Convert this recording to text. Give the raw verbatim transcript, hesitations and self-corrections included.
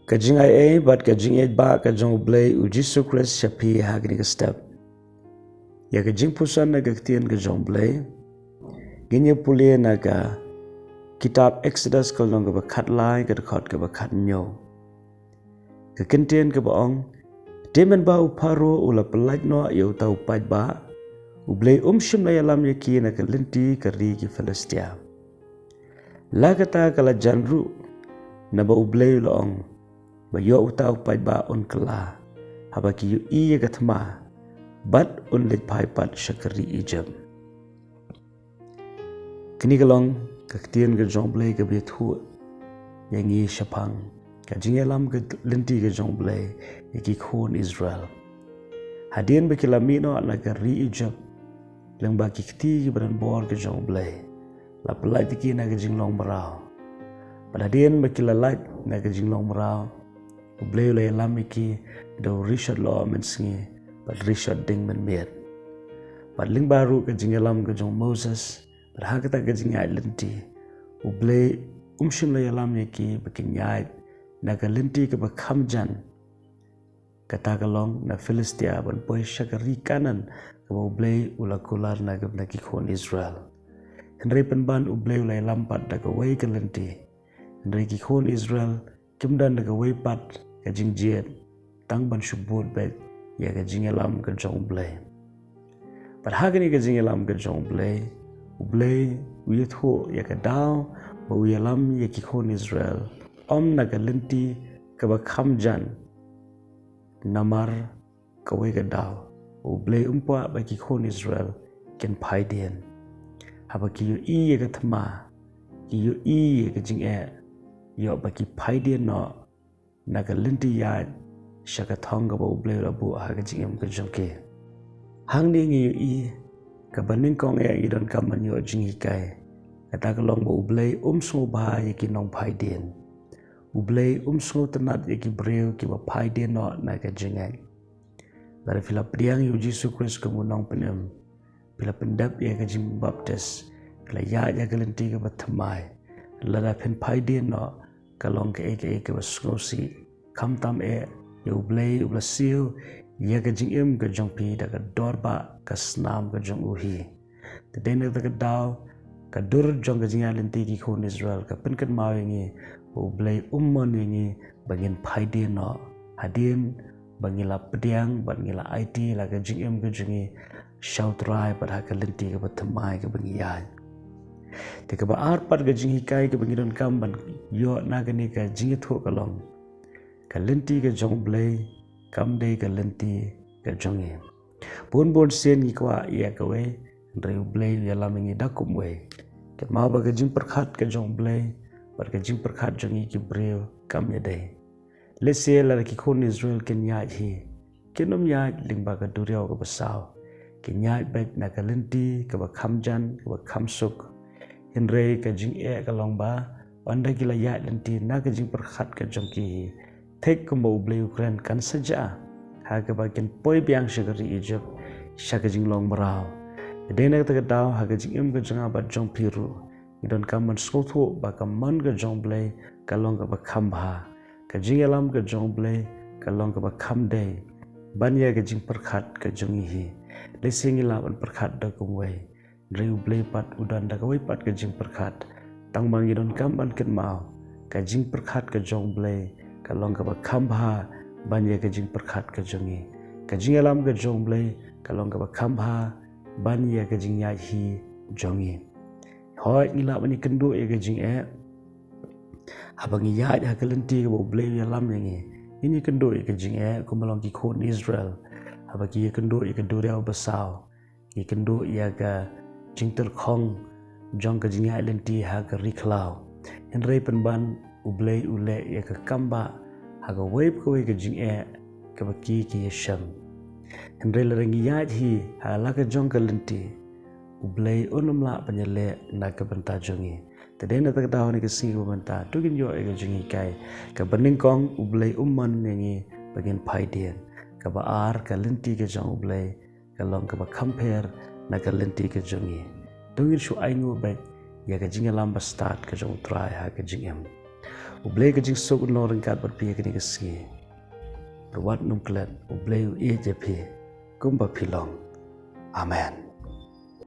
Ka jingaiei bad ka jingïeit ba ka jong U Blei U Jisu Khrist sha phi ha kane ka step. Ïa ka jingpuson na ka ktien ka jong U Blei ngin ïa pule na ka kitab Exodus ka lynnong kaba khatlai, ka dkhot kaba khathynñiew. Ka kyntien kaba ong, te mynba u Pharaoh u la pyllait noh ïa uta u paidbah, U Blei um shym la ïalam ïa ki na ka lynti ka ri ki Philistia. La kata ka la jan ruh, naba U Blei u la ong, ba ïoh uta u paidbah un kylla, haba ki ïohi ïa ka thma, bad un leit phai pat sha ka ri Ijipt. Kane ka long ka ktien ka jong U Blei kaba ïathuh ïa ngi shaphang ka jingïalam ka lynti ka jong U Blei ïa ki khun Israel. Hadien ba ki la mih noh na ka ri Ijipt, lyngba ki kti kiba donbor ka jong U Blei, la pyllait ïa ki na ka jinglong mraw. Bad hadien ba ki la lait na ka jinglong mraw, U Blei u la ïalam ïa ki da u rishot lyoh mynsngi bad rishot dieng mynmiet. Bad lyngba ruh ka jingïalam ka jong u Moses, bad ha kata ka jingïaid lynti, U Blei um shym la ïalam ïa ki ba kin ïaid na ka lynti kaba kham jan, kata ka long na Philistia ban poi sha ka ri Kanaan, kaba U Blei u la kular na ka, na ki khun Israel. Hynrei pynban U Blei u la ïalam pat da kawei ka lynti. Hynrei ki khun Israel kim don da kawei pat ka jingjied, tang ban shu bud beit ïa ka jingïalam ka jong U Blei. Bad ha kane ka jingïalam ka jong U Blei, U Blei u ïathuh ïa ka daw ba u ïalam ïa ki khun Israel, ym na ka lynti kaba kham jan, namar kawei ka daw U Blei um kwah ba ki khun Israel kin phaidien. Haba ki ïohi ïa ka thma, ki ïohi ïa ka jingeh, ïoh ba ki phaidien noh na ka lynti ïaid sha ka thong kaba U Blei u la buh ha ka jingim ka jong ki. Hangne ngi ïohi kaba nyngkong eh ngi donkam ban ïoh jinghikai, kata ka long ba U Blei um sngewbha ïa ki nongphaidien. U Blei um sngewtynnat ïa ki briew kiba phaidien noh na ka jingngeit. Lada phi la pdiang ïa U Jisu Khrist kum u nongpynim, phi la pyndep ïa ka jingbaptis, phi la ïaid ïa ka lynti kaba thymmai, lada phin phaidien noh, ka long kaei kaei kaba sngewsih. Khamtam eh, ïa U Blei uba la siew ïa ka jingim ka jong phi da ka dor ba ka snam ka jong u hi. Te dei na kata ka daw, ka dur jong ka jingïaid lynti ki khun Israel ka pynkynmaw ïa ngi ba U Blei um mon ïa ngi ba ngin phaidien noh hadien ba ngi la pdiang bad ngi la aiti la ka jingim ka jong ngi sha U Trai bad ha ka lynti kaba thymmai kaba ngi ïaid. Te kaba ar pat ka jinghikai kaba ngi donkam ban ïoh na kane ka jingïathuh ka long, ka lynti ka jong U Blei kam dei ka lynti ka jong ngi. Bun bun sien ngi kwah ïa kawei, hynrei U Blei u ïalam ïa ngi da kumwei. Kynmaw ba ka jingpyrkhat ka jong U Blei bad ka jingpyrkhat jong ngi ki briew kam ïadei. Lehse lada ki khun Israel kin ïaid hi, kin ym ïaid lyngba ka duriaw kaba saw. Kin ïaid beit na ka lynti kaba kham jan, kaba kham suk. Hynrei ka jingeh ka long ba, ynda ki la ïaid lynti na ka jingpyrkhat ka jong ki hi, thik kumba U Blei u kren kan sa jia ha kaba kin poi biang sha ka ri Ijipt, sha ka jinglong mraw. Te dei na kata ka daw ha ka jingim ka jong nga bad jong phi ruh, ngi donkam ban sngewthuh ba ka mon ka jong U Blei ka long kaba kham bha. Ka jingïalam ka jong U Blei ka long kaba kham dei ban ïa ka jingpyrkhat ka jong ngi hi. Lehse ngi lah ban pyrkhat da kumwei, hynrei U Blei pat u don da kawei pat ka jingpyrkhat. Tang ba ngi donkam ban kynmaw, ka jingpyrkhat ka jong U Blei ka long kaba kham bha ban ïa ka jingpyrkhat ka jong ngi. Ka jingïalam ka jong U Blei ka long kaba kham bha ban ïa ka jingïaid hi jong ngi. Hooid, ngi lah ban ïakynduh ïa ka jingeh haba ngi ïaid ha ka lynti kaba U Blei u ïalam ïa ngi. Ngin ïakynduh ïa ka jingeh kumba long ki khun Israel haba ki ïakynduh ïa ka duriaw basaw. Ngi kynduh ïa ka jingtyrkhong jong ka jingïaid lynti ha ka ri khlaw. Hynrei pynban U Blei u leh ïa ka kam ba ha kawei pa kawei ka jingeh kaba ki ki ïashem. Hynrei lada ngi ïaid hi ha la ka jong ka lynti, U Blei un ym lah ban ïaleh na ka bynta jong ngi. Te dei na kata ka daw ha kane ka sngi kaba mynta, to ngin ïoh ïa ka jinghikai. Kaba nyngkong, U Blei um mon ïa ngi ba ngin phaidien. Kaba ar, ka lynti ka jong U Blei ka long kaba kham pher na ka lynti ka jong ngi. To ngin shu ainguh beit ïa ka jingïalam bastad ka jong U Trai ha ka jingim. U Blei ka jingsuk un long ryngkat bad phi ha kane ka sngi. Wat nym klet, U Blei u ïeit ïa phi kumba phi long. Amen.